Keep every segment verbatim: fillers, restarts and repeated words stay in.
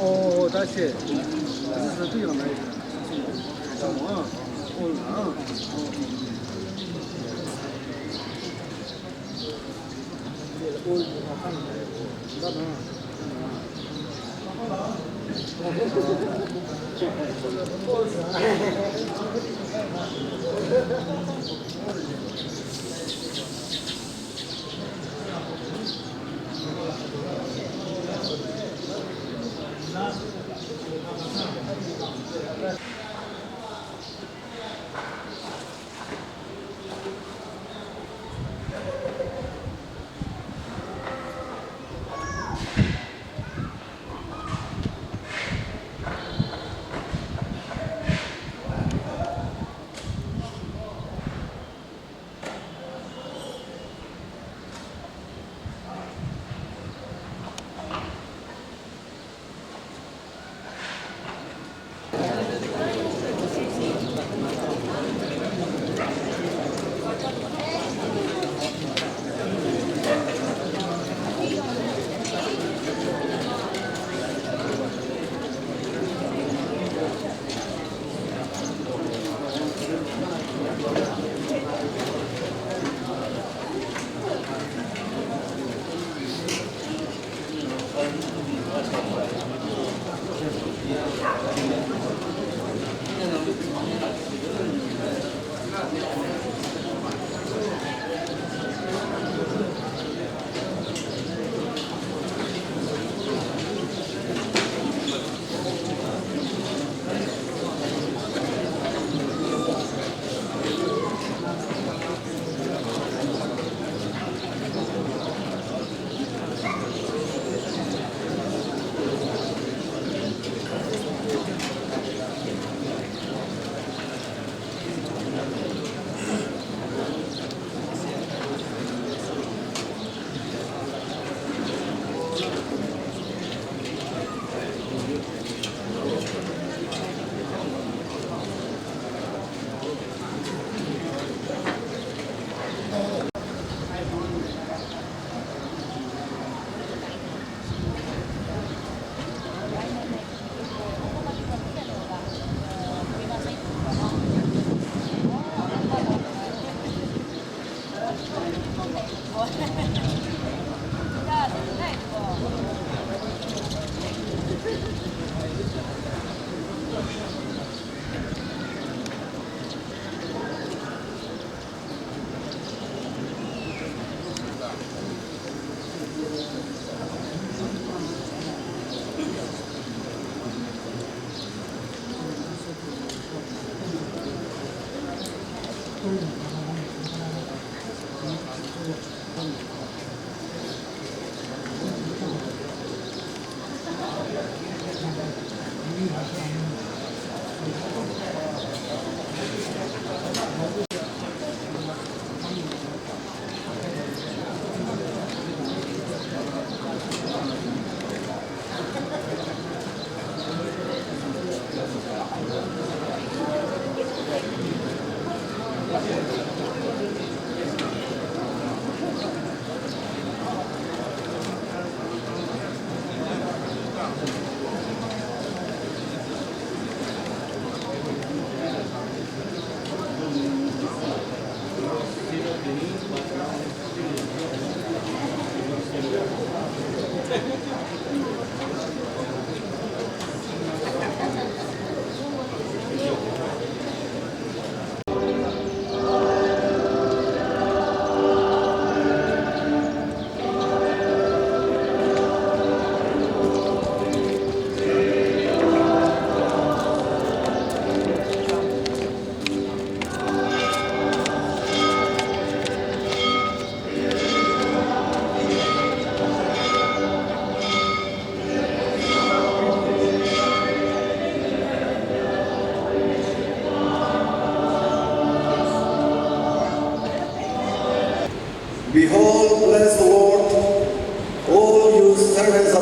Oh, that's it. This is the thing, right?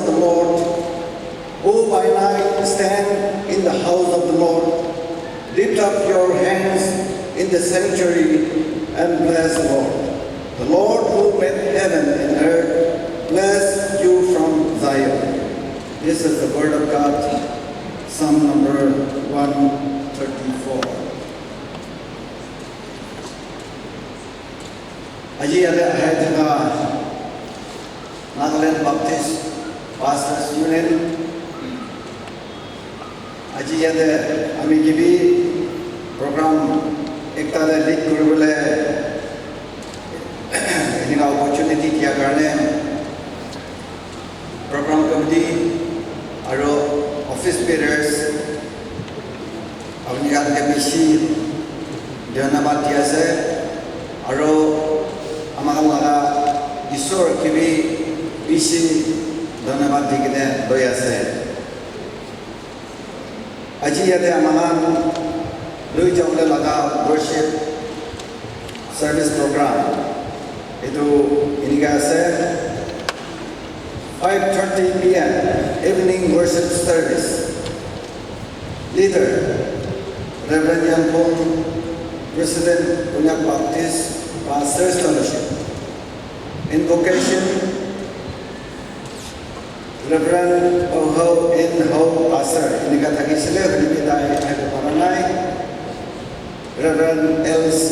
the Lord, who by night stand in the house of the Lord, lift up your hands in the sanctuary and bless the Lord. The Lord who made heaven and earth bless you from Zion. This is the word of God, Psalm number one thirty-four. Aji yate ahai thaka Nagaland Baptist Pastors Union, aji yate ami ke bi program ekta te lead kuribole enika opportunity dia karne program committee aru office bearers, apni khan ke bishi dhanyabad di ase, aru ama khan laga Isor ke bi bishi dhanyabad di kene loi ase. Aji yate ama khan loi jabole laga worship service program etu enika ase, five thirty p m evening worship service. Leader, Reverend Yangpong, President, Konyak Baptist Pastors Fellowship. Invocation, Reverend Oho N Ho, Pastor, enika thakisile, hoilebi tai ahibo para nai. Reverend L C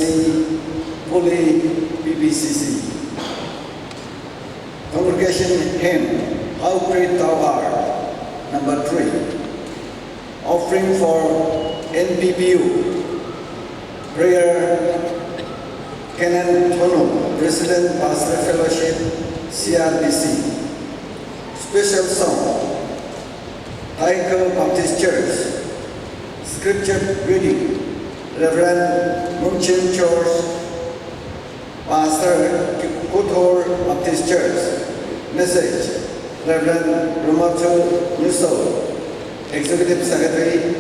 Puli, P B C C. Congregation hymn, How Great Thou Art, number three. Offering for N P P U. Prayer, Kenneth Thono, President, Pastor Fellowship, C R B C. Special song, Taikal Baptist Church. Scripture reading, Reverend Mungchen George, Pastor, Kuthor Baptist Church. Message, Reverend Romacho Nuso, Executive Secretary,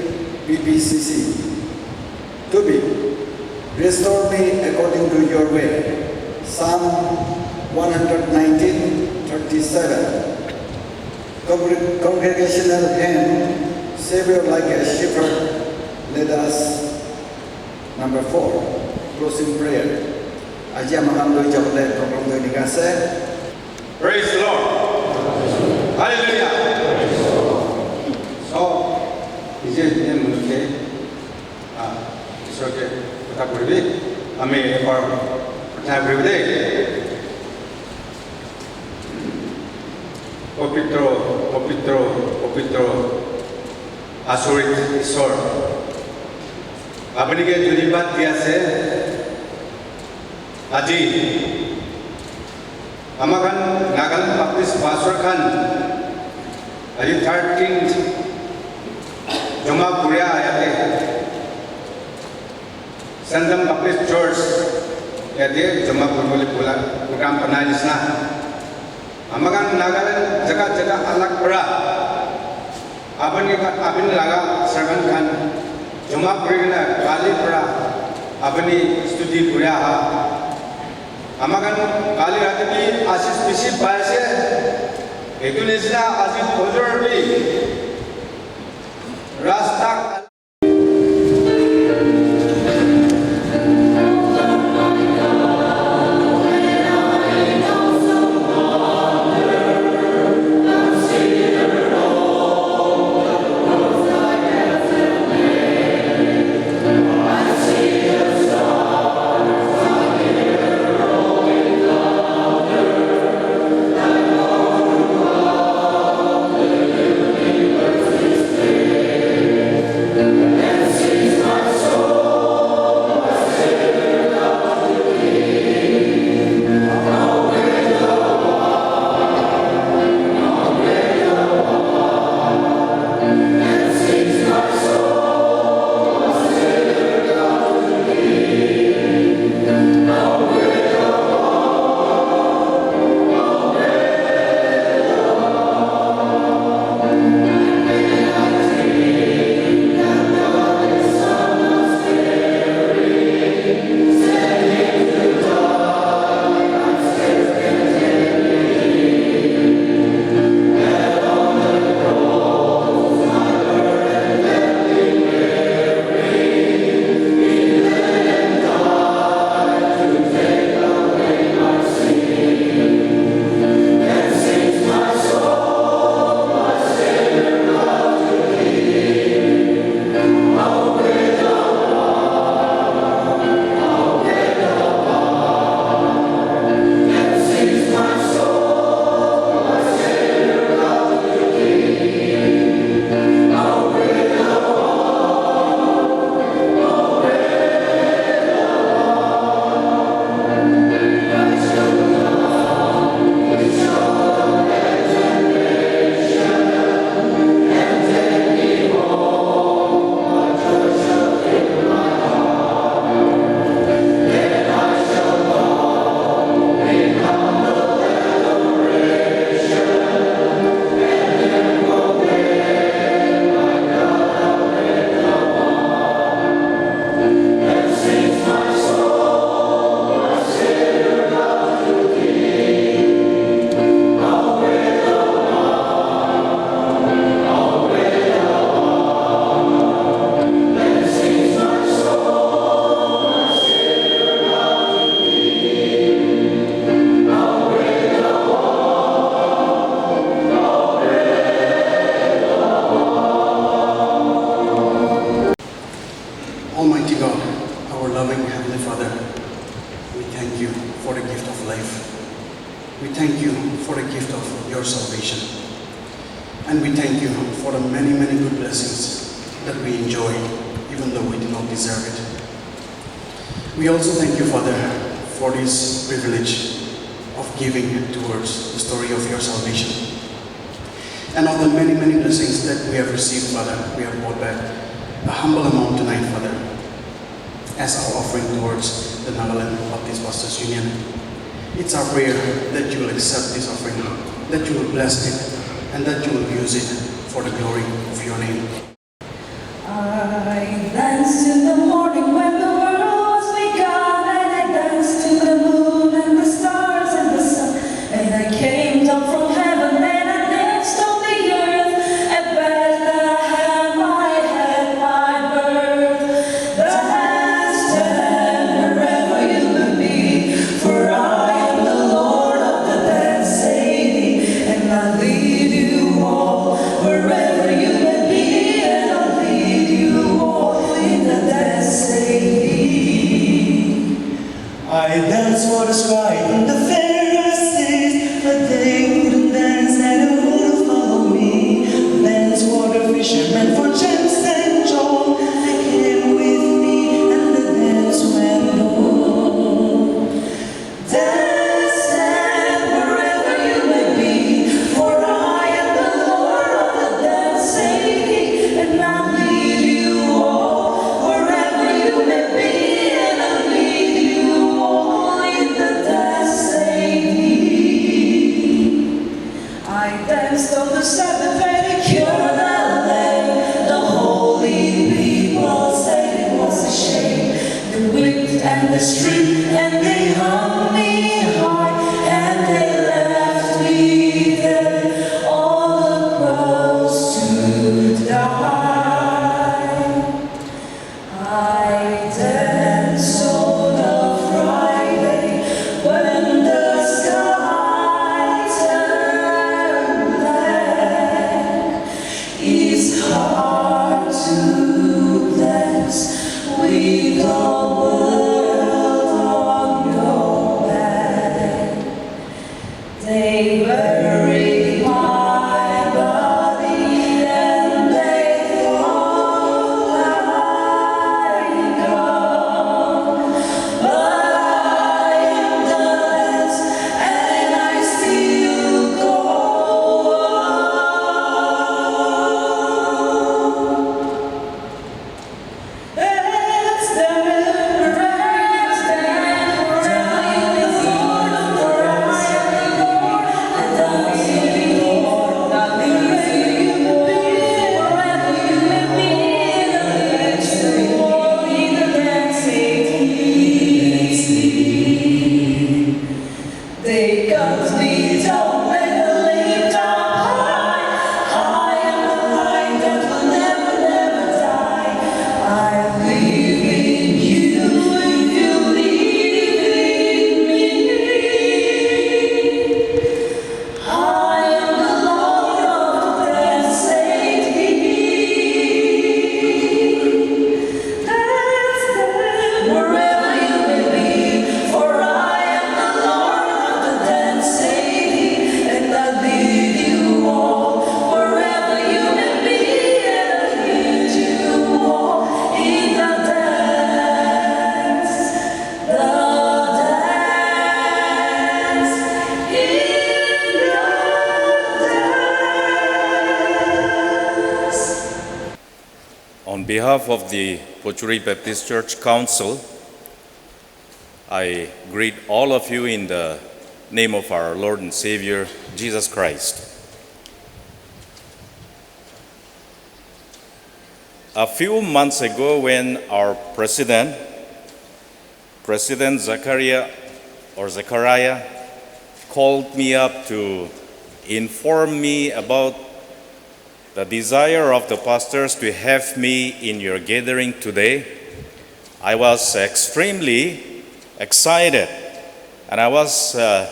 P B C C. Tubi, restore me according to your way. Psalm one hundred nineteen, thirty-seven. Congre-, congregational hymn, Savior like a shepherd, let us. Number four, closing prayer. Aji ama khan loi jabole program tu enika ase. Praise the Lord. Hallelujah. So, ije ne mujhe, ah, Isor ke kotha kuribi, ami ebar kotha kuribi de. Pobitro, pobitro, pobitro, asorit Isor. Apuni ke dhanyabad di ase. Aji ama khan Nagaland Baptist Pastor khan aji thirteenth joma kuria yate Sangam Baptist Church yate joma kuribole program banai nisna. Ama khan Nagaland jaga jaga alag para apni khan, apni laga servant khan joma kuri kena kali para apni study kuri aha. Ama khan kali rati bi asis bishi pai ase. Etu nisna aji bojor bi rasta We thank you for the gift of your salvation. And we thank you for the many, many good blessings that we enjoy, even though we do not deserve it. We also thank you, Father, for this privilege of giving towards the story of your salvation. And of the many, many blessings that we have received, Father, we have brought back a humble amount tonight, Father, as our offering towards the Nagaland Baptist Pastors Union. It's our prayer that you will accept this offering, that you will bless it, and that you will use it for the glory of your name. I danced in the morning when the world was begun, and I danced to the moon and the stars and the sun, and I came down from heaven and I danced on the earth. At Bethlehem I had my birth. Dance, stand wherever you may be, for I am the Lord of the dance lady, and I lead you all wherever you may be, and I lead you all in the dance lady. I dance for the scribe and the Pharisees, but they wouldn't dance and they wouldn't follow me. Dance for the fishermen, for James and John, they came with me and the dance went on. Dance, stand wherever you may be, for I am the Lord of the dance lady, and I lead you all wherever you may be, and I lead you all in the dance lady. I danced on the Sabbath and I cured the lame. The holy people said it was a shame. They whipped and they stripped and they hung me high, and they left me there on the cross to die. I dance on a Friday when the sky turned black. It's hard to dance with the world on your back. They buried my body and they thought I gone, but I am the dance and I still go on. They cut me down and they laid down high. I am the light that will never, never die. I live in you if you live in me. I am the Lord of the dance lady. Wherever you may be, for I am the Lord of the dance lady, and I lead you all. Wherever you may be, and I lead you all in the dance, the dance, in the dance. On behalf of the Pochuri Baptist Church Council, I greet all of you in the name of our Lord and Savior, Jesus Christ. A few months ago, when our president, President Zachariah or Zechariah, called me up to inform me about the desire of the pastors to have me in your gathering today, I was extremely excited, and I was, uh,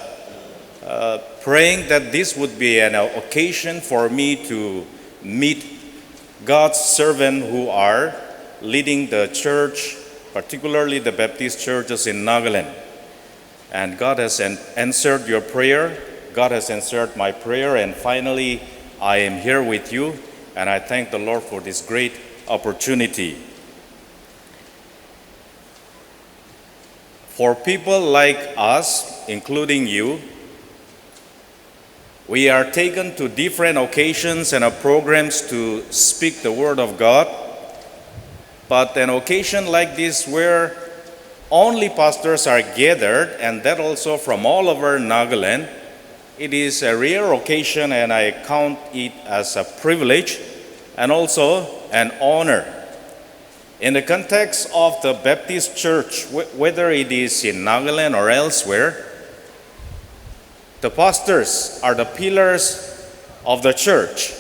uh, praying that this would be an occasion for me to meet God's servant who are leading the church, particularly the Baptist churches in Nagaland. And God has an- answered your prayer. God has answered my prayer. And finally, I am here with you. And I thank the Lord for this great opportunity. For people like us, including you, we are taken to different occasions and, uh, programs to speak the word of God. But an occasion like this, where only pastors are gathered, and that also from all over Nagaland, it is a rare occasion, and I count it as a privilege and also an honor. In the context of the Baptist Church, wh- whether it is in Nagaland or elsewhere, the pastors are the pillars of the church.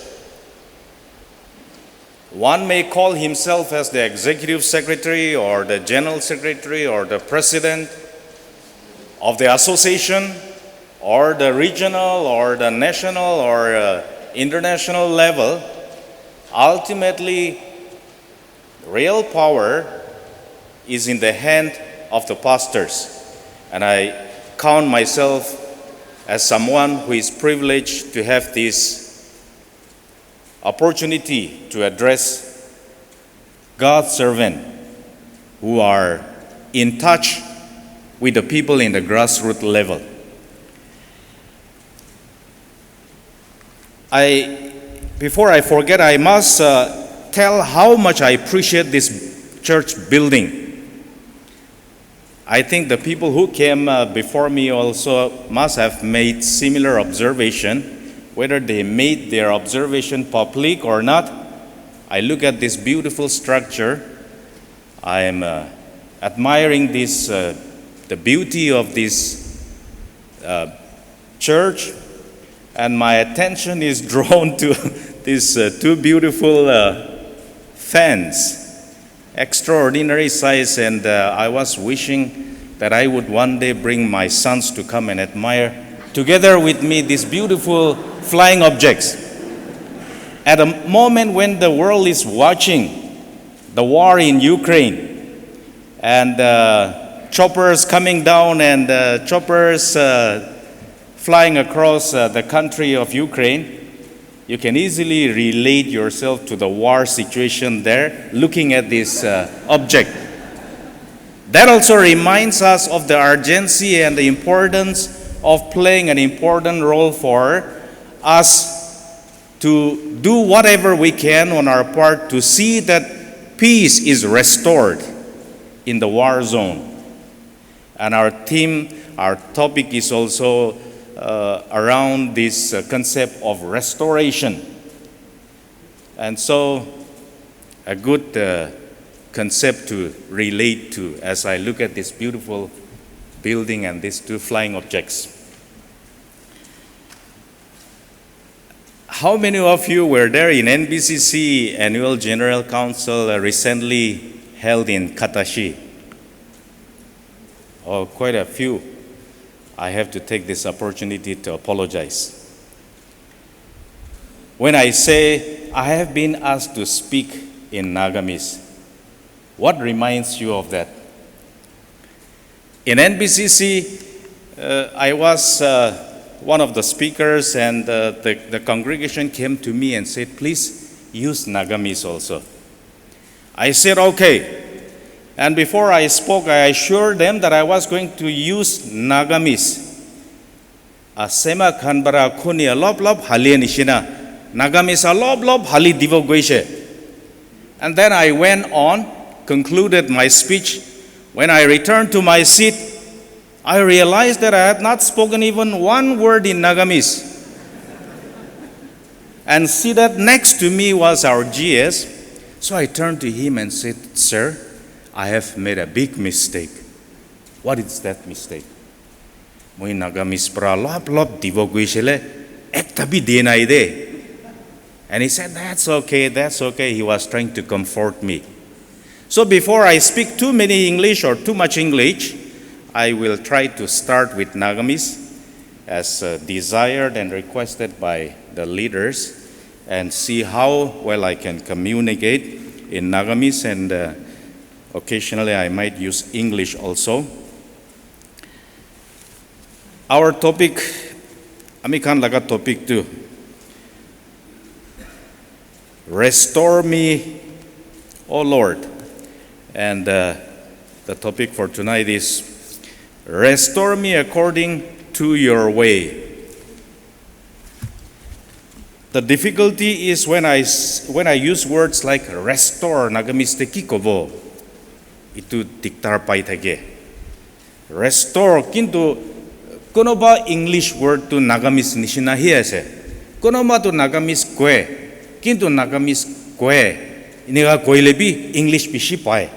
One may call himself as the executive secretary or the general secretary or the president of the association or the regional or the national or, uh, international level. Ultimately, real power is in the hand of the pastors. And I count myself as someone who is privileged to have this opportunity to address God's servant who are in touch with the people in the grassroots level. I, before I forget, I must, uh, tell how much I appreciate this church building. I think the people who came, uh, before me also must have made similar observation. Whether they made their observation public or not, I look at this beautiful structure. I am, uh, admiring this, uh, the beauty of this, uh, church, and my attention is drawn to these, uh, two beautiful, uh, fans, extraordinary size, and, uh, I was wishing that I would one day bring my sons to come and admire together with me these beautiful flying objects. At a moment when the world is watching the war in Ukraine, and, uh, choppers coming down and, uh, choppers, uh, flying across, uh, the country of Ukraine, you can easily relate yourself to the war situation there, looking at this, uh, object. That also reminds us of the urgency and the importance of playing an important role for us to do whatever we can on our part to see that peace is restored in the war zone. And our theme, our topic is also, uh, around this, uh, concept of restoration. And so, a good, uh, concept to relate to as I look at this beautiful building and these two flying objects. How many of you were there in N B C C Annual General Council, uh, recently held in Katashi? Oh, quite a few. I have to take this opportunity to apologize. When I say I have been asked to speak in Nagamese, what reminds you of that? In N B C C, uh, I was, uh, one of the speakers, and, uh, the, the congregation came to me and said, "Please use Nagamese also." I said, "Okay." And before I spoke, I assured them that I was going to use Nagamese. A sema khan bara khuni alop lop hali nishina, Nagamese alop lop hali dibo goise. And then I went on, concluded my speech. When I returned to my seat, I realized that I had not spoken even one word in Nagamese. And seated next to me was our G S. So I turned to him and said, "Sir, I have made a big mistake." "What is that mistake?" "Moi Nagamese pra lop lop dibo goisile, ekta bi de nai de." And he said, "That's okay, that's okay." He was trying to comfort me. So before I speak too many English or too much English, I will try to start with Nagamese as, uh, desired and requested by the leaders and see how well I can communicate in Nagamese, and, uh, occasionally I might use English also. Our topic, ami khan laga topic tu, Restore Me, O Lord. And uh, the topic for tonight is, Restore Me According to Your Way. The difficulty is when I, s- when I use words like restore, Nagamese te ki kobo? Itu diktar pai thake. Restore, kintu konoba English word tu Nagamese nishina hi ase. Konoba tu Nagamese kwe, kintu Nagamese kwe, inika koile bi English bishi pai.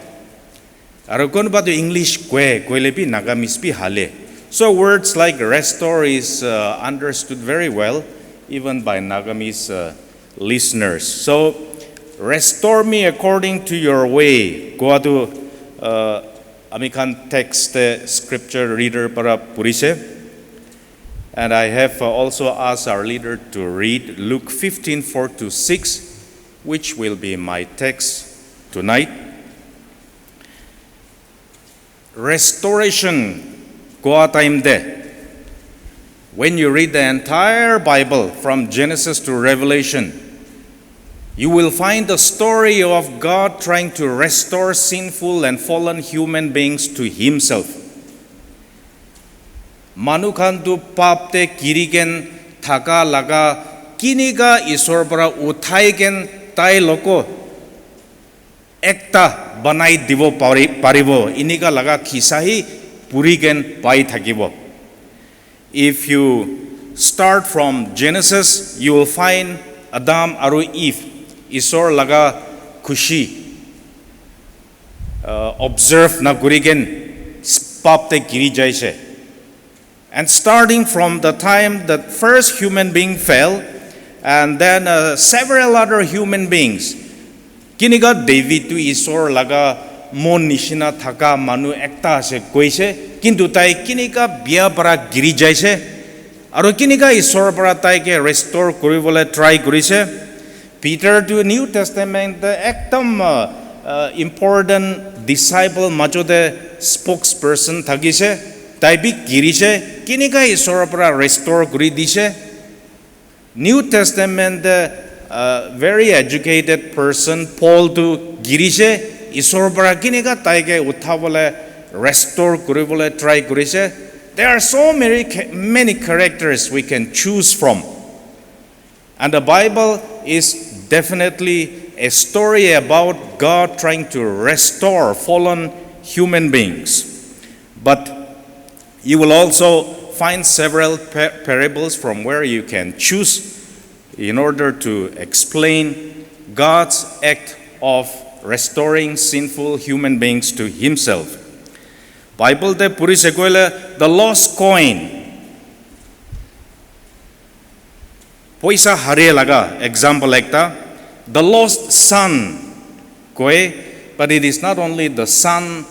Aro konoba tu English kwe, koile bi Nagamese bi hale. So words like restore is uh, understood very well, even by Nagamese uh, listeners. So, restore me according to your way. Kowa tu uh, ami khan text te scripture reader para purise. And I have uh, also asked our leader to read Luke fifteen four to six, which will be my text tonight. Restoration kowa time te, when you read the entire Bible from Genesis to Revelation, you will find the story of God trying to restore sinful and fallen human beings to Himself. Manu khan tu pap te giri ken thaka laga kinika Isor para uthai ken tai loko ekta banai dibo pari- paribo, inika laga khisa hi puri ken pai thakibo. If you start from Genesis, you will find Adam aru Eve Isor laga khushi uh, observe na kuri ken pap te giri jaise. And starting from the time that first human being fell, and then uh, several other human beings, kinika David tu Isor laga mon nishina thaka manu ekta ase koise, kintu tai kinika bia para giri jaise, aro kinika Isor para tai ke restore kuribole try kurise. Peter tu New Testament te ekdam uh, uh, important disciple majo te spokesperson thakise, tai bi girise, kinika Isor para restore kuri dise. New Testament te uh, very educated person Paul tu girise, Isor para kinika tai ke uthabole restore kuribole try kurise. There are so many, many characters we can choose from. And the Bible is definitely a story about God trying to restore fallen human beings. But you will also find several pa- parables from where you can choose in order to explain God's act of restoring sinful human beings to Himself. Bible te puri se koile, the lost coin. Poisa hare laga example ekta, the lost son koi, but it is not only the son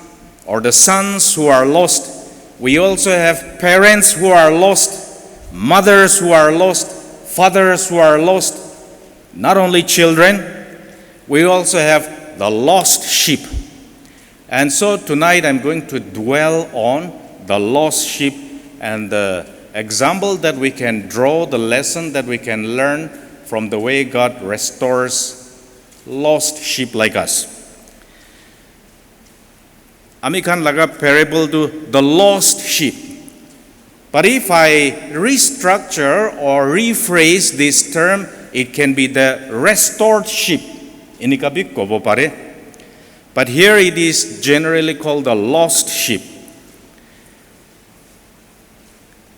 or the sons who are lost. We also have parents who are lost, mothers who are lost, fathers who are lost, not only children. We also have the lost sheep. And so tonight I'm going to dwell on the lost sheep and the example that we can draw, the lesson that we can learn from the way God restores lost sheep like us. Ami khan laga parable tu the lost sheep. But if I restructure or rephrase this term, it can be the restored sheep. Inika bi kobo pare. But here it is generally called the lost sheep.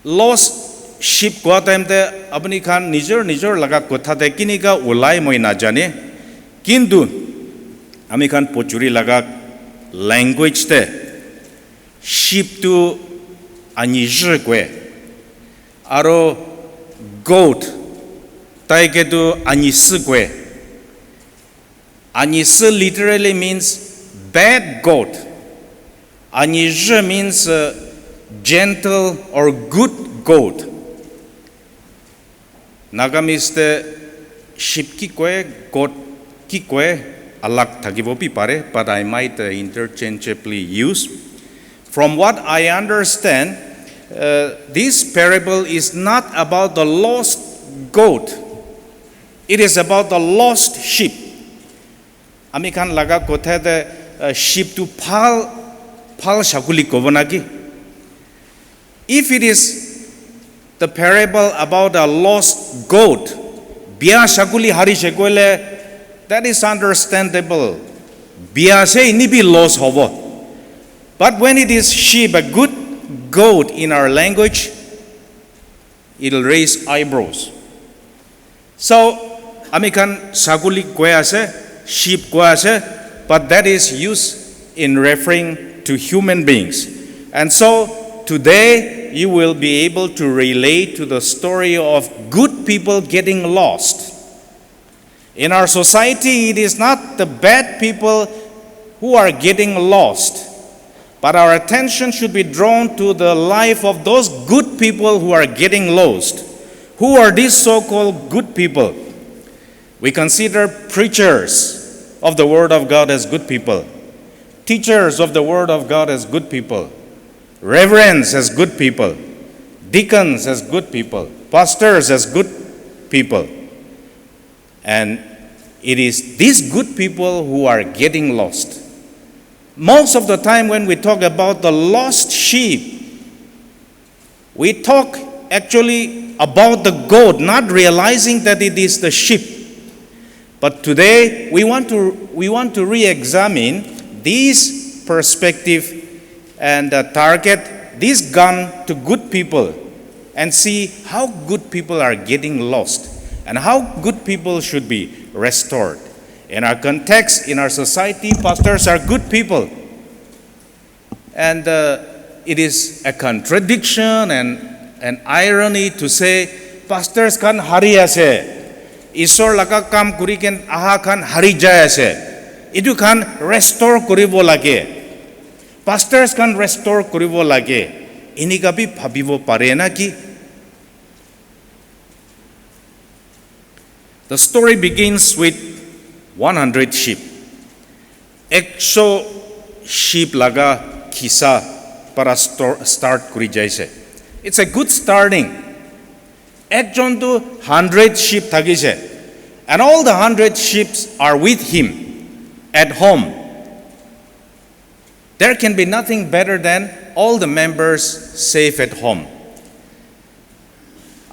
Lost sheep koa time te apuni khan nijor nijor laga kotha te kinika ulai moi najane. Kintu ami khan pochuri laga language te sheep tu anyi zhe kwe. Aro goat tai ke tu anyi si kwe. Anyi si literally means bad goat. Anyi zhe means uh, gentle or good goat. Nagamese te sheep ki kwe, goat ki kwe, alag thakibo bi pare, but I might uh, interchangeably use. From what I understand, Uh, this parable is not about the lost goat, it is about the lost sheep. Ami khan laga kotha te, uh, sheep tu phal, phal shakuli kobo na ki? If it is the parable about a lost goat, bia shakuli harishe koile, that is understandable. Bia se ini bi loss hobo. But when it is sheep, a good goat in our language, it'll raise eyebrows. So, ami khan shakuli koi ase, sheep koi ase, but that is used in referring to human beings. And so, today you will be able to relate to the story of good people getting lost. In our society, it is not the bad people who are getting lost, but our attention should be drawn to the life of those good people who are getting lost. Who are these so called good people? We consider preachers of the Word of God as good people, teachers of the Word of God as good people, reverends as good people, deacons as good people, pastors as good people. And it is these good people who are getting lost. Most of the time, when we talk about the lost sheep, we talk actually about the goat, not realizing that it is the sheep. But today, we want to, we want to re examine this perspective and, uh, target this gun to good people and see how good people are getting lost and how good people should be restored. In our context, in our society, pastors are good people. And, uh, it is a contradiction and an irony to say, pastors khan hari ase, Isor laga kam kuri ken aha khan hari jai ase. Itu khan restore kuribo lage. Pastors khan restore kuribo lage. Inika bi bhabibo pare na ki? The story begins with one hundred sheep. Eksho sheep laga kisa para stor-, start kuri jaise. It's a good starting. Ekjon tu hundred sheep thakise, and all the hundred sheep are with him at home. There can be nothing better than all the members safe at home.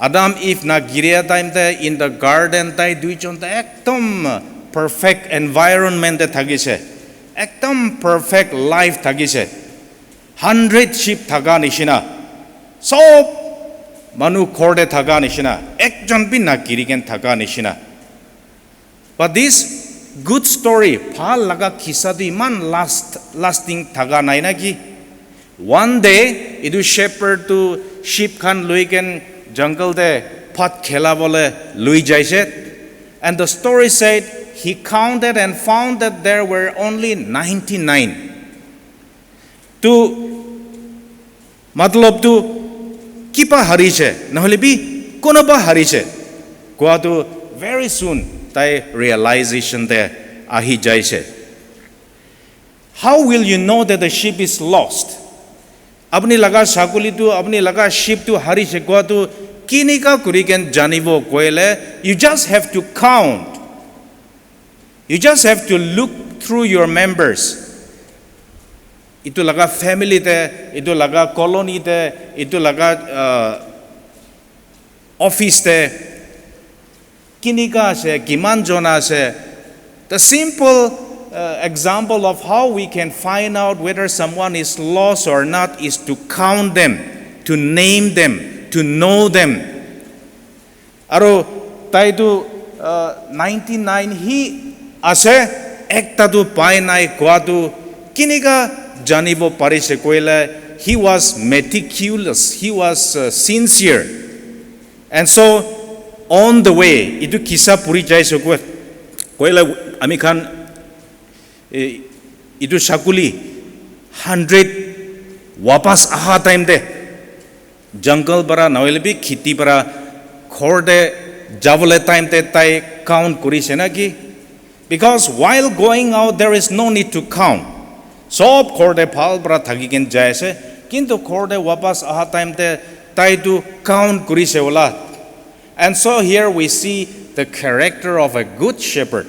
Adam Eve na giria time te in the garden, tai duijon te ekdom perfect environment te thakise, ekdom perfect life thakise. Hundred sheep thaka nishina, sob manu ghor te thaka nishina, ekjon bi na giri ken thaka nishina. But this good story, bhal laga kisa tu iman last, lasting thaka nai na ki? One day, itu shepherd tu sheep khan lui ken jungle te phat khela bole lui jaise. And the story said, he counted and found that there were only ninety-nine. Tu matlab tu kiba harise, nahole bi konoba harise. Koa tu very soon tai realization te ahi jaise. How will you know that the sheep is lost? Apni laga sakuli tu, apni laga sheep tu harise koa tu kinika kuri ken janibo koile, you just have to count. You just have to look through your members. Itu laga family te, itu laga colony te, itu laga, uh, office te, kinika ase, kiman jona ase. The simple, uh, example of how we can find out whether someone is lost or not is to count them, to name them, to know them. Aru tai tu, uh, ninety-nine hi ase, ekta tu pai nai koa tu kinika janibo parise koile, he was meticulous, he was, uh, sincere. And so, on the way, itu kisa puri jaise koi-, koile ami khan, eh, itu sakuli hundred wapas aha time te, jungle para, nahole bi kheti para, ghor te jabole time te tai count kurise na ki? Because while going out, there is no need to count. Sob ghor te bhal para thaki ken jai ase. Kintu ghor te wapas aha time te tai tu count kurise wala. And so here we see the character of a good shepherd.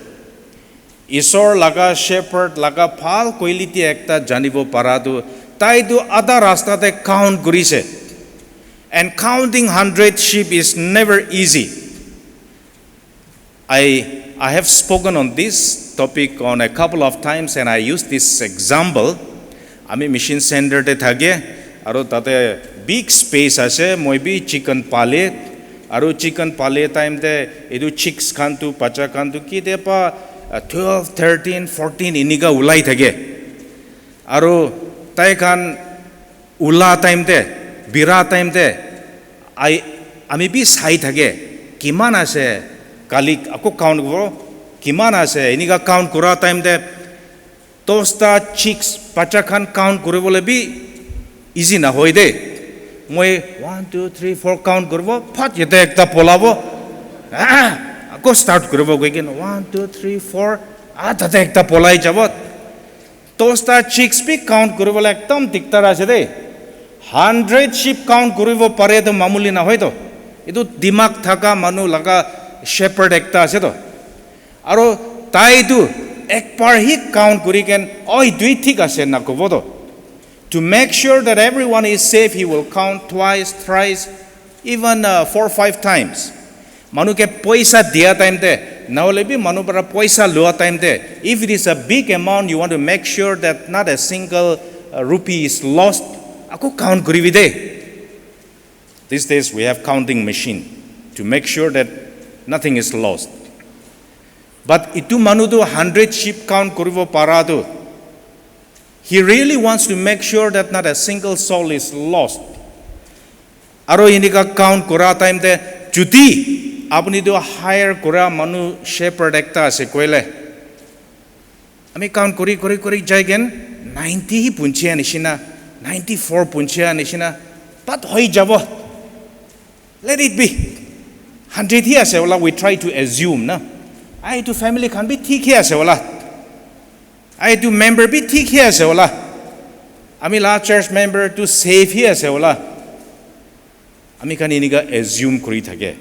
Isor laga shepherd laga bhal quality ekta janibo para tu tai tu adha rasta te count kurise. And counting hundred sheep is never easy. I, I have spoken on this topic on a couple of times and I use this example. Ami mission center te thake, aru tate big space ase, moi bi chicken pale, aru chicken pale time te etu chicks khan tu, bacha khan tu, kitepa, uh, twelve, thirteen, fourteen inika ulai thake. Aru tai khan ula time te, bira time te, ai, ami bi sai thake, kiman ase, kali ako count kuro, kiman ase, inika count kura time te, dosta chicks, bacha khan count kuribole bi easy na hoi de. Moi one, two, three, four count kuribo, phat yate ekta polabo, ah, ako start kuribo koi kena, one, two, three, four, ah, tate ekta polai jabo. Dosta chicks bi count kuribole ekdam diktar ase de. Hundred sheep count kuribo pare to mamuli na hoi to. Etu dimag thaka manu laga shepherd ekta ase to. Aru tai tu ek bar hi count kuri ken, "Oi, dui thik ase," na kobo to. To make sure that everyone is safe, he will count twice, thrice, even, uh, four, five times. Manu ke poisa dia time te, na hole bi manu para poisa lua time te, if it is a big amount, you want to make sure that not a single, uh, rupee is lost, ako count kuribi de. These days we have counting machine to make sure that nothing is lost. But itu manu tu hundred sheep count kuribo para tu, he really wants to make sure that not a single soul is lost. Aro inika count kura time te, jodi apuni tu hire kura manu shepherd ekta ase koile, ami count kuri, kuri, kuri jai ken ninety hi punchia nishina, ninety-four punchia nishina, but hoi jabo. Let it be. Hundred hi ase wala, we try to assume na. Ai tu family khan bi thik hi ase wala. Ai tu member bi thik hi ase wala. Ami la church member tu safe hi ase wala. Ami khan inika assume kuri thake.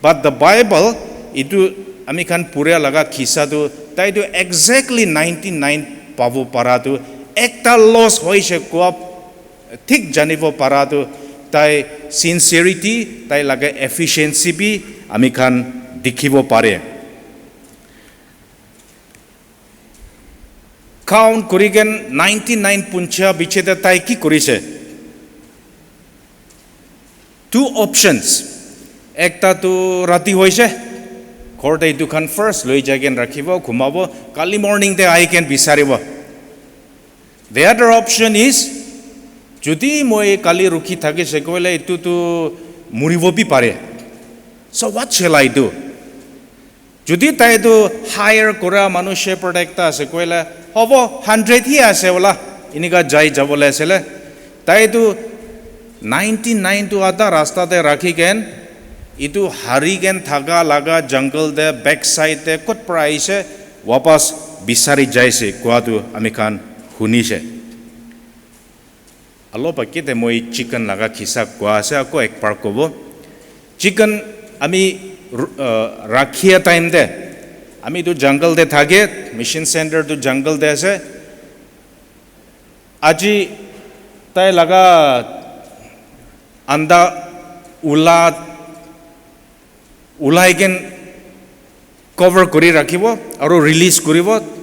But the Bible, itu ami khan pura laga kisa tu, tai tu exactly ninety-nine pabo para tu, ekta loss hoise koa thik janibo para tu, tai sincerity, tai laga efficiency bi ami khan dikhibo pare. Count kuri ken ninety-nine puncha biche te tai ki kurise? Two options. Ekta tu rati hoise, ghor te etu khan first loi jai ken rakhibo, khumabo, kali morning te ahi ken bisaribo. The other option is, jodi moi kali rukhi thakise koile etu tu muribo bi pare. So what shall I do? Jodi tai tu hire kura manu shepherd ekta ase koile, hobo, hundred hi ase wala, inika jai jabole ase le. Tai tu ninety-nine tu adha rasta te rakhi ken, itu hari ken thaka laga jungle te, backside te, kot para aise, wapas bisari jaise, koa tu ami khan hunise. Alop ake te moi chicken laga kisa koa ase, ako ek bar kobo. Chicken ami ru-, uh, rakhia time te, ami tu jungle te thake, mission center tu jungle te ase. Aji tai laga anda ula ulai ken cover kuri rakhibo aro release kuribo.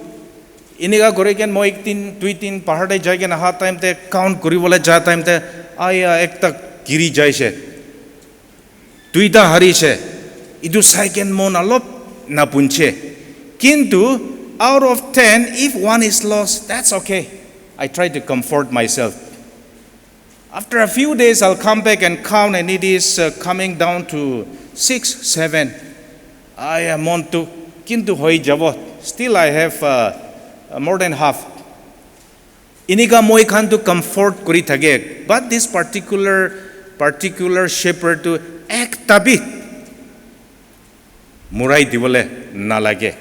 Inika kuri ken moi ek din, dui din bahar te jai ken aha time te count kuribole ja time te, aya, ekta giri jaise, duita harise. Itu sai ken mon alop napunche. Kintu out of ten, if one is lost, that's okay. I try to comfort myself. After a few days, I'll come back and count, and it is, uh, coming down to six, seven. I am on to, kintu hoi jabo. Still, I have, uh, uh, more than half. Inika moi khan tu comfort kuri thake. But this particular, particular shepherd tu ekta bi murai dibole nalage.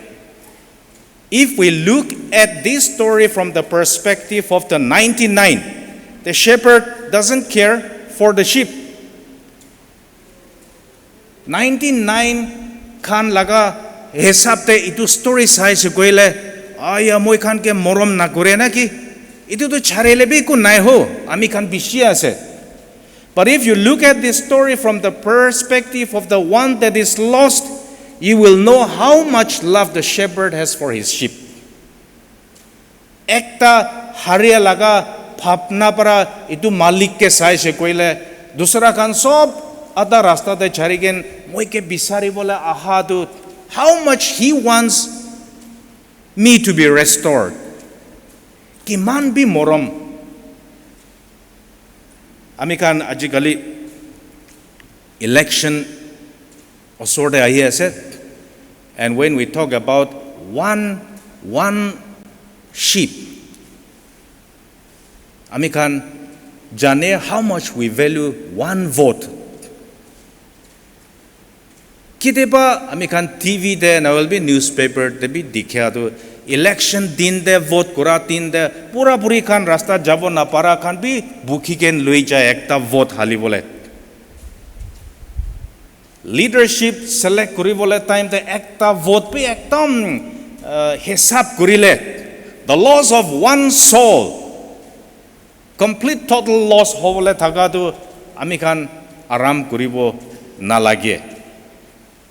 If we look at this story from the perspective of the ninety-nine, the shepherd doesn't care for the sheep. Ninety nine khan laga hisab te itu story sai se koile, aya, moi khan ke morom na kore na ki? Itu tu chare le bi ku nai ho, ami khan bishi ase. But if you look at this story from the perspective of the one that is lost, you will know how much love the shepherd has for his sheep. Ekta haria laga bhapna para itu malik ke sai se koile, dusra khan sob ada rasta te chari ken moi ke bisari bole aha tu, how much he wants me to be restored. Kiman bi morom. Ami khan ajikali election osor te ahi ase. And when we talk about one, one sheep, ami khan jane how much we value one vote. Kitiba ami khan T V te na hoile bi newspaper te bi dikha tu election din te vote kura din te pura puri khan rasta jabo na para khan bi bukhi ken lui jai ekta vote hali bole. Leadership select kuri bole time te ekta vote bi ekdam, uh, hisab kurile, the loss of one soul, complete total loss hobole thaka tu ami khan aram kuribo nalage.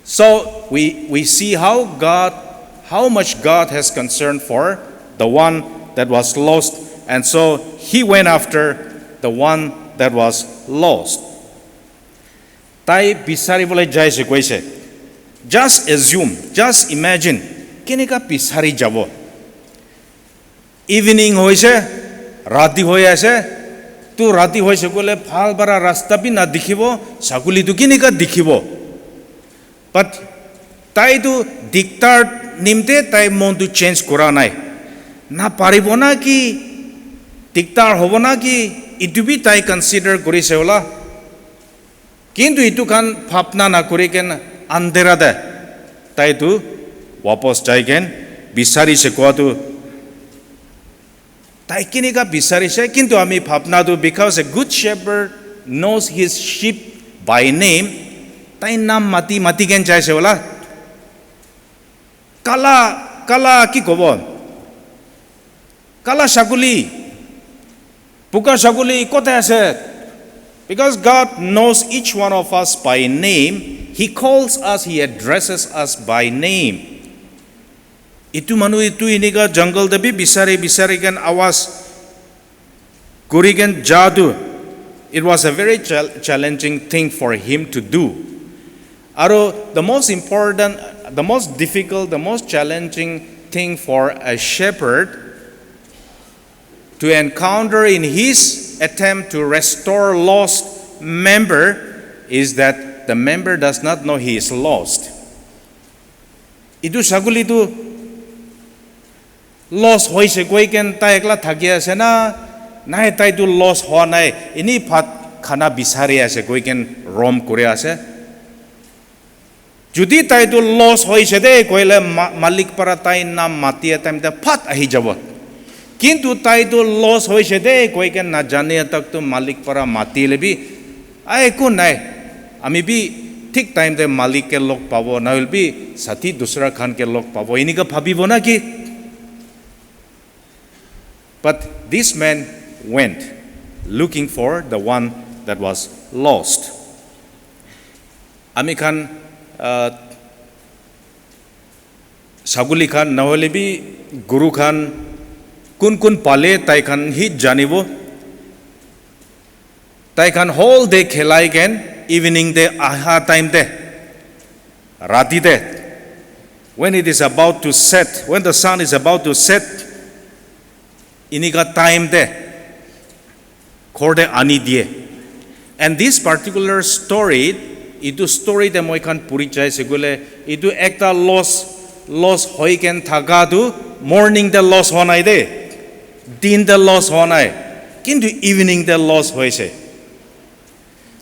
So we, we see how God, how much God has concern for the one that was lost, and so he went after the one that was lost. Tai bisari bole jai se koise. Just assume, just imagine, kenika bisari jabo. Evening hoise, rati hoi ase, tu rati hoise koile bhal para rasta bi na dikhibo, saguli tu kenika dikhibo. But tai tu diktar nimte tai mon tu change kura nai. Na paribo na ki, diktar hobo na ki, itu bi tai consider kurise hola. Kintu itu khan bhabna na kuri ken andhera te tai tu wapas jai ken bisari se koa tu tai kinika bisari se, kintu ami bhabna tu, because a good shepherd knows his sheep by name, tai nam mati mati ken jai se wala. Kala, kala ki kobo? Kala saguli, buka saguli kote ase? Because God knows each one of us by name, He calls us, He addresses us by name. Itu manu itu inika jungle te bi bisari bisari ken awas kuri ken ja tu. It was a very chal- challenging thing for him to do. Aro the most important, the most difficult, the most challenging thing for a shepherd to encounter in his attempt to restore lost member is that the member does not know he is lost. Itu saguli tu loss hoise koi ken tai ekla thaki ase na, nai, tai tu loss hoa nai, ini bhat khana bisari ase koi ken roam kuri ase. Judi tai tu loss hoise de koile ma- malik para tai nam mati time te phat ahi jabo. Kintu tai tu loss hoise de koi ken na jane tak tu malik para mati le bi, ai, eku nai, ami bi thik time te malik ke log pabo, na hoile bi sathi dusra khan ke log pabo, inika bhabibo na ki? But this man went looking for the one that was lost. Ami khan, uh, saguli khan, na hoile bi guru khan, kun kun pale tai khan hi janibo. Tai khan whole day khelai ken evening te aha time te, rati te, when it is about to set, when the sun is about to set, inika time te ghor te ani diye. And this particular story, itu story te moi khan puri jai se koile, itu ekta loss, loss hoi ken thaka tu morning te loss hoa nai de, din te loss hoa nai, kintu evening te loss hoise.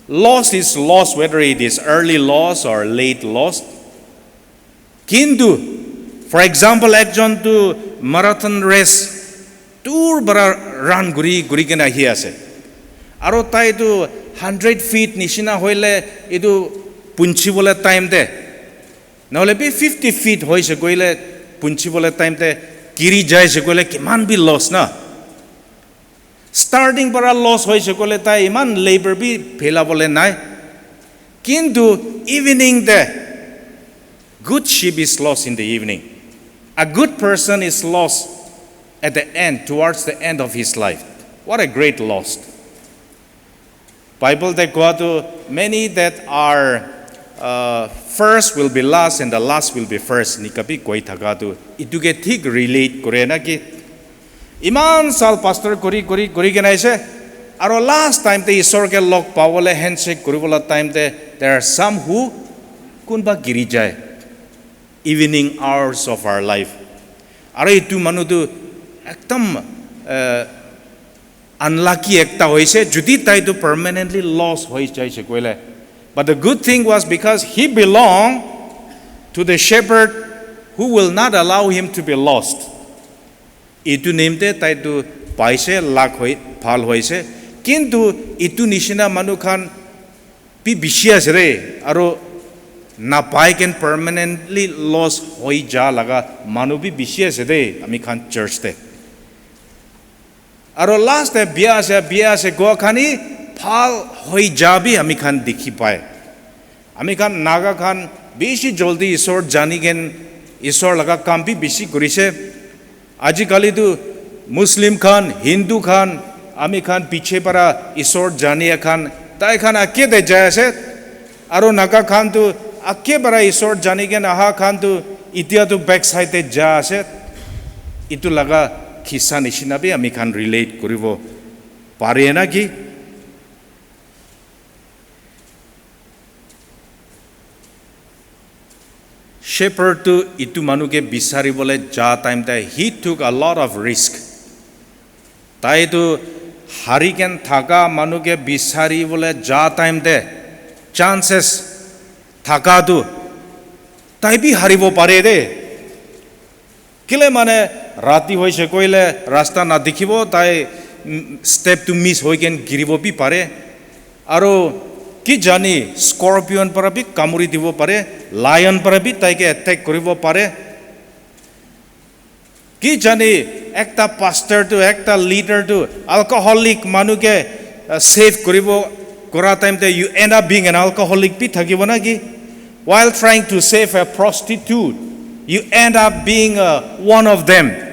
Loss is loss, whether it is early loss or late loss. Kintu, for example, ekjon tu marathon race dur para run guri guri kena ahi ase. Aro tai tu hundred feet nishina hoile etu punchibole time te, nahole bi fifty feet hoise koile punchibole time te giri jaise koile kiman bi loss na. Starting para loss hoise koile tai iman labor bi phelabole nai. Kintu evening te, good sheep is lost in the evening. A good person is lost at the end, towards the end of his life. What a great loss. Bible te koa tu, many that are uh, first will be last and the last will be first. Nika bi koi thaka tu, itu ke thik relate kore na ki. Iman sal pastor kuri kuri kuri kena aise. Aro last time te Isor ke log pawole handshake kuribola time te, there are some who, kunba giri jai. Evening hours of our life. Aro itu manu tu ekdam uh, unlucky ekta hoise, jodi tai tu permanently lost hoi jaise koile. But the good thing was because he belonged to the shepherd who will not allow him to be lost. Itu nimte tai tu paise, luck hoi, bhal hoise. Kintu itu nishina manu khan bi bishi ase re, aro napai ken permanently lost hoi ja laga manu bi bishi ase de ami khan church te. Aro last te bia ase, bia ase koa khan hi bhal hoi ja bi ami khan dikhi pai. Ami khan Naga khan bishi joldi Isor jani ken Isor laga kam bi bishi kurise. Ajikali tu Muslim khan, Hindu khan, ami khan piche para Isor jania khan, tai khan ake te jai ase. Aro Naga khan tu ake para Isor jani ken aha khan tu itia tu backside te ja ase. Itu laga kisa nishina bi ami khan relate kuribo pare na ki? Shepherd tu itu manu ke bisari bole ja time te, he took a lot of risk. Tai tu hari ken thaka manu ke bisari bole ja time te, chances thaka tu tai bi haribo pare de. Kile mane rati hoise koile rasta na dikhibo, tai mm, step tu miss hoi ken giribo bi pare. Aro ki jani scorpion para bi kamuri dibo pare, lion para bi tai ke attack kuribo pare. Ki jani ekta pastor tu, ekta leader tu alcoholic manu ke uh, save kuribo kora time te you end up being an alcoholic bi thakibo na ki? While trying to save a prostitute, you end up being uh, one of them.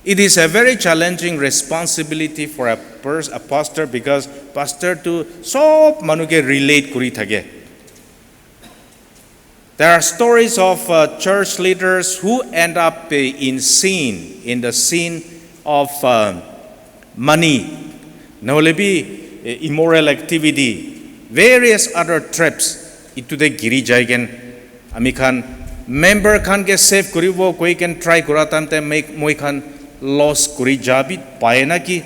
It is a very challenging responsibility for a, pers- a pastor because pastor tu sob manu ke relate kuri thake. There are stories of uh, church leaders who end up uh, in sin, in the sin of uh, money, nahole bi uh, immoral activity, various other traps. Itu te giri jai ken ami khan member khan ke save kuribo koi ken try kura time te moi khan loss kuri ja bi pai na ki?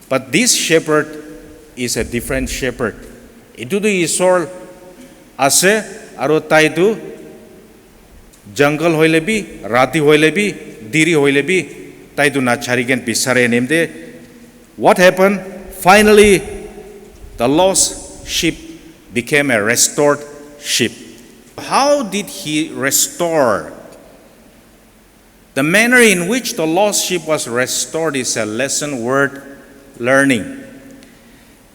But this shepherd is a different shepherd. Itu tu Isor ase, aro tai tu jungle hoile bi, rati hoile bi, diri hoile bi, tai tu na chari ken bisare nimte. What happened? Finally, the lost sheep became a restored sheep. How did he restore? The manner in which the lost sheep was restored is a lesson worth learning.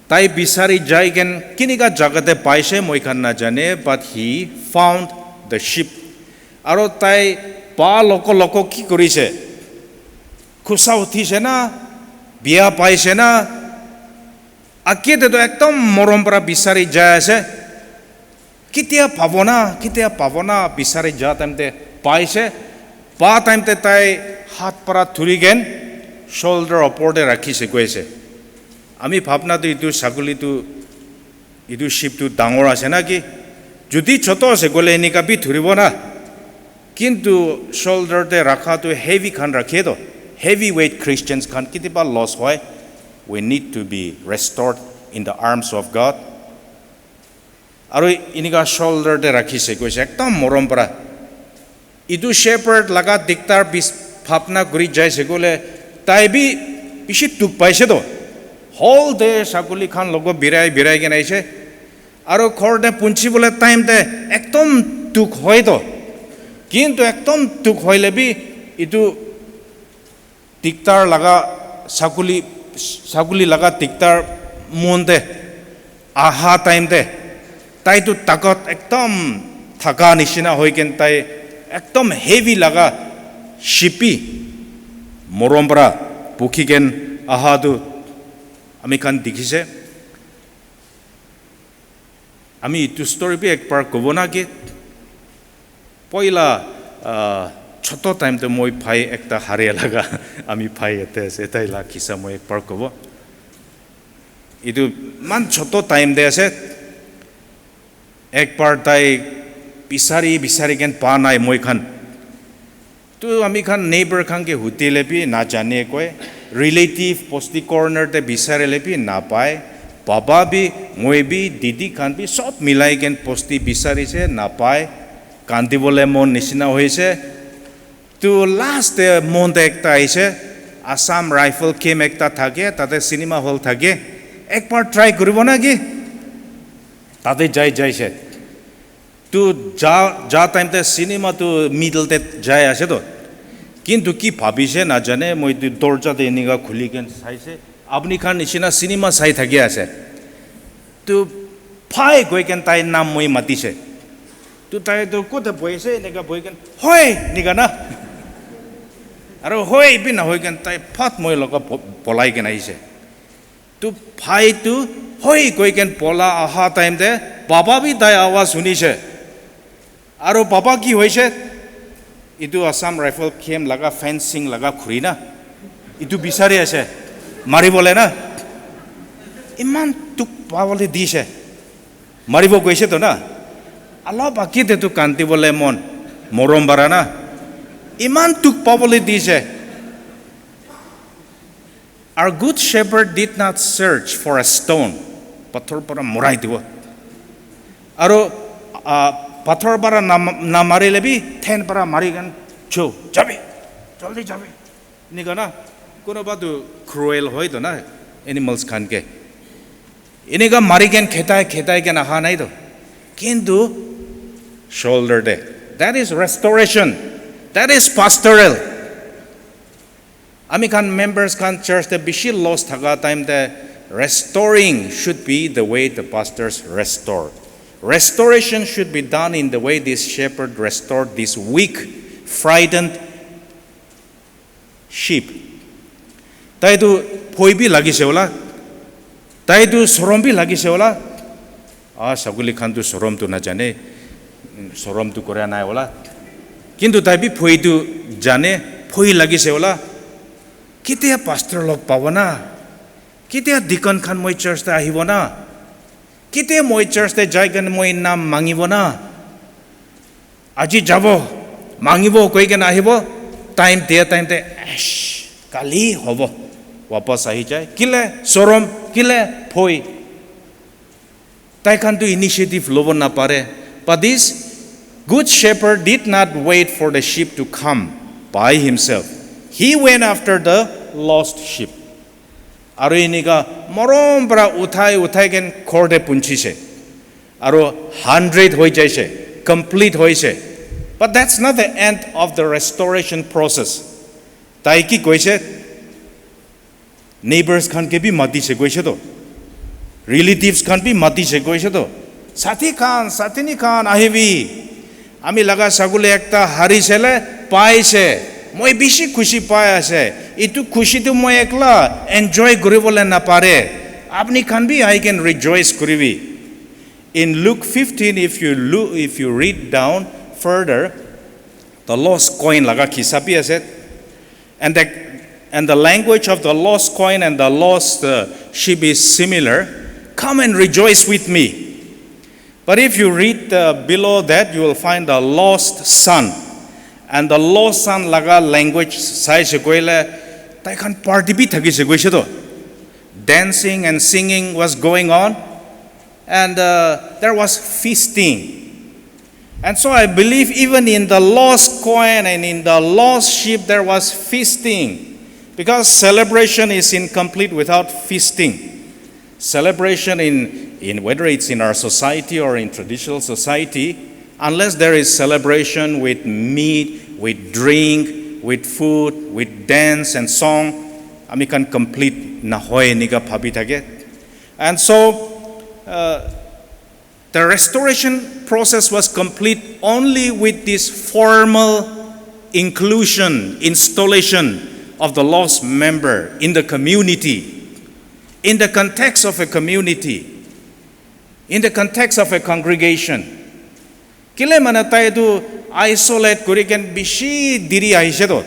Tai bisari jai ken kinika jaga te paise moi khan na jane, but he found the sheep. Aro tai pa loko loko ki kurise? Khusa uthise na, bia paise na, ake te to ekdom morom para bisari jai ase. Kitia pabo na, kitia pabo na bisari ja time te paise, pa time te tai hat para thuri ken shoulder opor te rakhi se koise. Ami bhabna tu itu saguli tu, itu sheep tu dangor ase na ki? Jodi choto ase gole enika bi thuribo na. Kintu shoulder te rakha tu heavy khan rakhe to, heavy weight Christians khan kitiba loss hoy. We need to be restored in the arms of God. Aro inika shoulder te rakhi se koise ekdom morom para. Itu shepherd laga diktar bis bhabna kuri jai se kole tai bi bishi dukh paise to. Whole day sakuli khan logo birai birai kena aise. Aro ghor te punchi bole time te ekdom dukh hoi to. Kintu ekdom dukh hoile bi itu diktar laga sakuli, sakuli laga diktar mon te aha time te tai tu takat ekdom thaka nishina hoi ken tai ekdom heavy laga shipi morom para bukhi ken aha tu ami khan dikhise. Ami itu story bi ekbar kobo na ki? Poila, ah, choto time te moi bhai ekta haria laga, ami bhai ete ase, tai la kisa moi ekbar kobo. Itu man choto time te ase, ekbar tai bisari, bisari ken pa nai moi khan. Tu ami khan neighbor khan ke hutile bi na jane koi, relative posti corner te bisarile bi na pai, baba bi, moi bi, didi khan bi sob milai ken posti bisarise na pai, kandibole mon nishina hoise. Tu last te mon te ekta aise, Assam Rifle camp ekta thake, tate cinema hall thake, ekbar try kuribo na ki? Tate jai jaise. Tu ja, ja time te cinema tu middle te jai ase to. Kintu ki bhabise na jane, moi tu dorja te enika khuli ken saise. Apni khan nishina cinema sai thaki ase. Tu phai goi ken tai nam moi matise. Tu tai tu kote bohi ase, enika bohi ken, "Hoi!" nika na. Aro hoi bi na hoi ken tai phat moi loga bo-, bolai ken aise. Tu bhai tu hoi koi ken pola aha time te baba bi tai awaz hunise. Aro baba ki hoise? Itu Assam Rifle camp laga fencing laga khuri na. Itu bisari ase. Maribole na. Iman dukh pabole dise. Maribo koise to na. Alop aki te tu kandibole mon. Morom bara na. Iman dukh pabole dise. Our good shepherd did not search for a stone. Pathor para morai dibo. Aro, ah, pathor para nam-, namarile bi then para mari kan, "Cho, jabi, jaldi jabi." Enika na, kunuba tu cruel hoi to na, animals khan ke. Enika mari ken khetai, khetai ken aha nai to. Kintu shoulder te. That is restoration. That is pastoral. Ami khan members khan church te bishi loss thaka time te restoring should be the way the pastors restore. Restoration should be done in the way this shepherd restored this weak, frightened sheep. Tai tu phoi bi lagise wala. Tai tu sorom bi lagise wala. Ah, saguli khan tu sorom tu na jane. Sorom tu kora nai wala. Kintu tai bi phoi tu jane, phoi lagise wala. Ketia pastor log pabo na? Ketia deacon khan moi church te ahibo na? Ketia moi church te jai kene moi nam mangibo na? Aji jabo, mangibo koi kene ahibo, time dia time te, "Eish, kali hobo." Wapas ahi jai. Kile sorom, kile phoi. Tai khan tu initiative lobo na pare. But this good shepherd did not wait for the sheep to come by himself. He went after the lost sheep. Aru enika morom para uthai uthai ken ghor te punchise. Aru hundred hoi jaise, complete hoise. But that's not the end of the restoration process. Tai ki koise? Neighbors khan ke bi matise koise to. Relatives khan bi matise koise to. Sathi khan, sathini khan ahibi. Ami laga saguli ekta harisele, paise. Moi bishi khushi pai ase. Itu khushi tu moi ekla enjoy kuribole napare. Apni khan bi I can rejoice kuribi. In Luke fifteen, if you look, if you read down further, the lost coin laga kisa bi ase. And the, and the language of the lost coin and the lost, uh, sheep is similar. Come and rejoice with me. But if you read, uh, below that, you will find the lost son. And the lost son laga language sai se koile, tai khan party bi thaki se koise to. Dancing and singing was going on, and, uh, there was feasting. And so I believe even in the lost coin and in the lost sheep, there was feasting. Because celebration is incomplete without feasting. Celebration in, in whether it's in our society or in traditional society, unless there is celebration with meat, with drink, with food, with dance and song, ami khan complete nahoi enika bhabi thake. And so, uh, the restoration process was complete only with this formal inclusion, installation of the lost member in the community, in the context of a community, in the context of a congregation. Kile mana tai tu isolate kuri ken bishi diri ahishe to.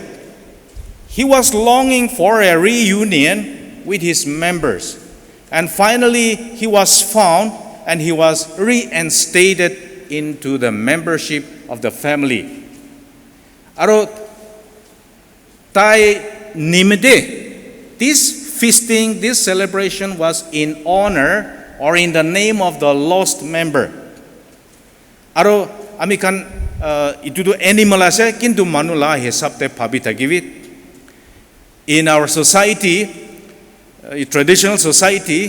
He was longing for a reunion with his members. And finally, he was found and he was reinstated into the membership of the family. Aro tai nimite, this feasting, this celebration was in honor or in the name of the lost member. Aro ami khan uh, itu tu animal ase, kintu manu la hisab te bhabi thakibi. In our society, uh, traditional society,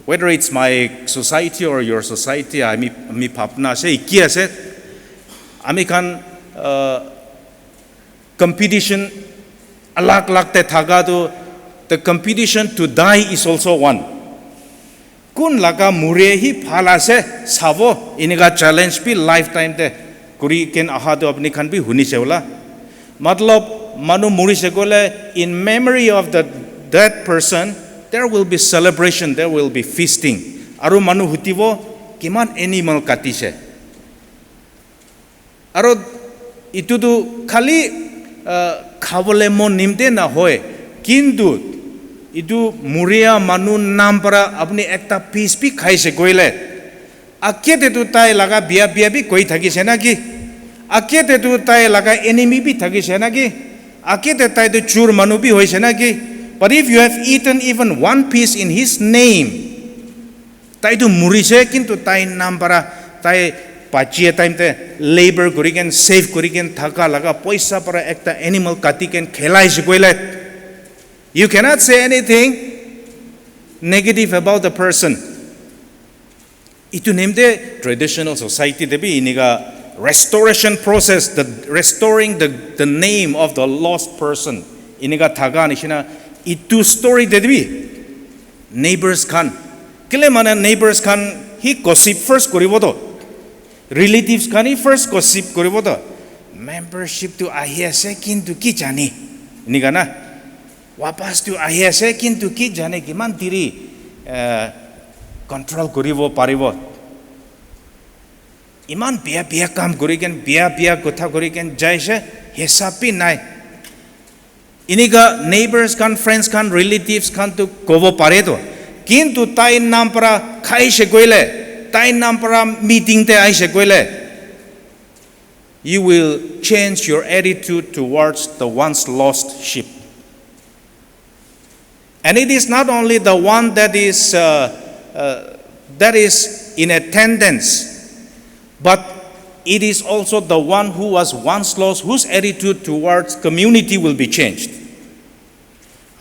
whether it's my society or your society, ami, ami bhabna ase, iki ase, ami khan uh, competition alag alag te thaka tu, the competition to die is also one. Kun laga muri hi bhal ase sabo, inika challenge bi lifetime te kuri ken aha tu apni khan bi huni se hola. Matlab, manu muri se kole, in memory of the dead person, there will be celebration, there will be feasting. Aru manu hutibo, kiman animal kati se. Aro itu tu khali uh, khabole mon nimte na hoy, kintu itu muria manu nam para apni ekta piece bi khaise koile, akete tu tai laga bia bia bi koi thakise na ki? Akete tu tai laga enemy bi thakise na ki? Akete tai tu chur manu bi hoise na ki? But if you have eaten even one piece in his name, tai tu murise, kintu tai nam para tai bachie time te labor kuri ken, save kuri ken thaka laga poisa para ekta animal kati ken khelai se koile, you cannot say anything negative about the person. Itu nimte traditional society te bi inika restoration process, the restoring the, the name of the lost person, inika thaka nishina itu story te bi neighbors khan. Kile mane neighbors khan hi gossip first koribo to. Relatives khan hi first gossip koribo to. Membership tu ahi ase, kintu ki jani? Enika na? Wapas tu ahi ase, kintu ki jani kiman diri uh, control koribo paribo? Iman bia bia kam kuri ken, bia bia kotha kuri ken jaise, hisab bi nai. Inika neighbors khan, friends khan, relatives khan tu kobo pare to. Kintu tai nam para khaise koile, tai nam para meeting te aise koile, you will change your attitude towards the once lost sheep. And it is not only the one that is, uh, uh, that is in attendance, but it is also the one who was once lost, whose attitude towards community will be changed.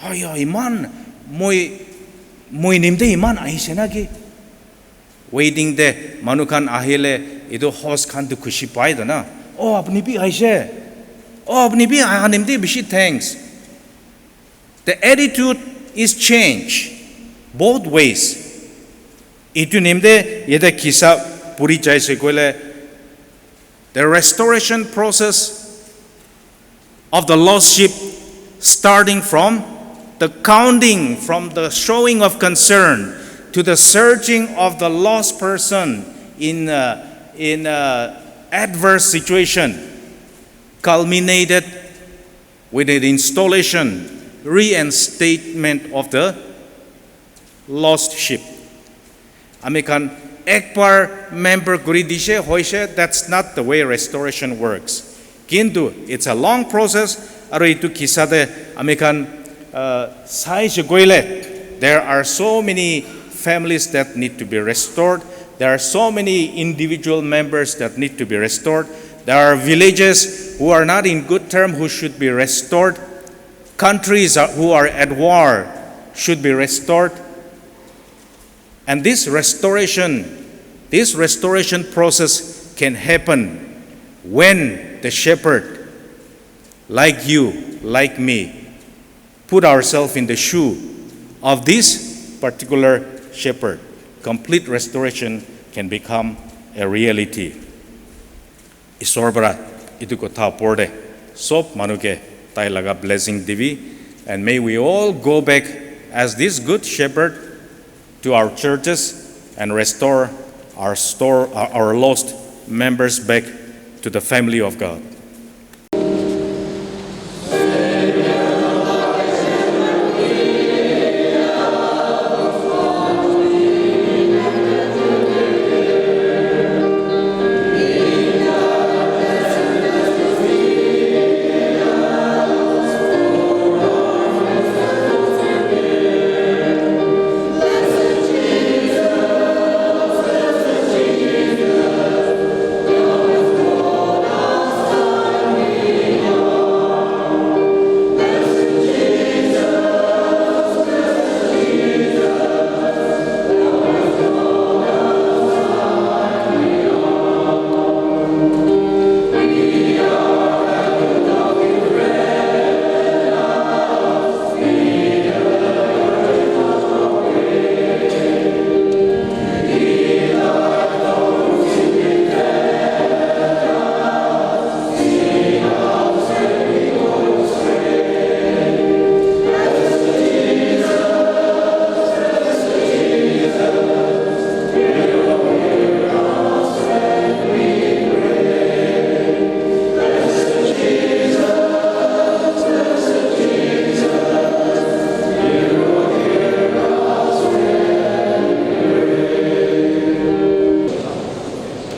Ayo, iman, moi, moi nimte iman ahise na ki? Wedding te manu khan ahile, itu host khan tu khushi pai to na. Oh, apni bi ahise. Oh, apni bi aha nimte bishi thanks. The attitude is changed both ways. Itu nimte yete kisa puri jaise koile, the restoration process of the lost sheep, starting from the counting, from the showing of concern, to the searching of the lost person in, uh, in uh, adverse situation, culminated with the installation, reinstatement of the lost sheep. Ami khan ekbar member kuri dishe hoise, that's not the way restoration works. Kintu it's a long process, aru itu kisa te ami khan uh, sai se koile, there are so many families that need to be restored. There are so many individual members that need to be restored. There are villages who are not in good term who should be restored. countries are, who are at war should be restored. And this restoration, this restoration process can happen when the shepherd, like you, like me, put ourselves in the shoe of this particular shepherd. Complete restoration can become a reality. Isor para etu kotha opor te sob manu ke tai laga blessing dibi, and may we all go back as this good shepherd to our churches and restore our store, our, our lost members back to the family of God.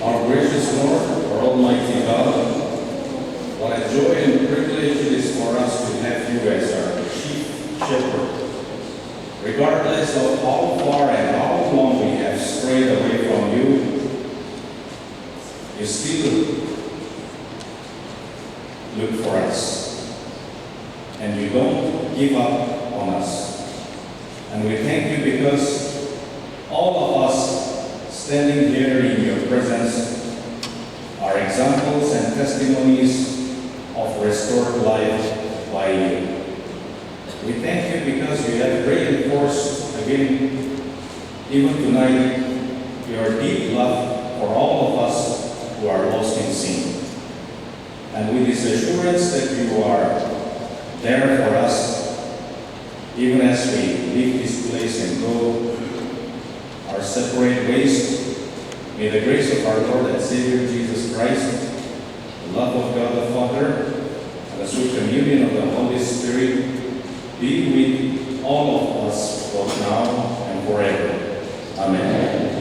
Our gracious Lord, our Almighty God, what a joy and privilege it is for us to have you as our chief shepherd. Regardless of how far and how long we have strayed away from you, you still look for us. And you don't give up on us. And we thank you because all of us standing here in your presence are examples and testimonies of restored life by you. We thank you because you have reinforced again, even tonight, your deep love for all of us who are lost in sin. And with this assurance that you are there for us, even as we leave this place and go our separate ways, may the grace of our Lord and Savior Jesus Christ, the love of God the Father, and the sweet communion of the Holy Spirit be with all of us both now and forever. Amen.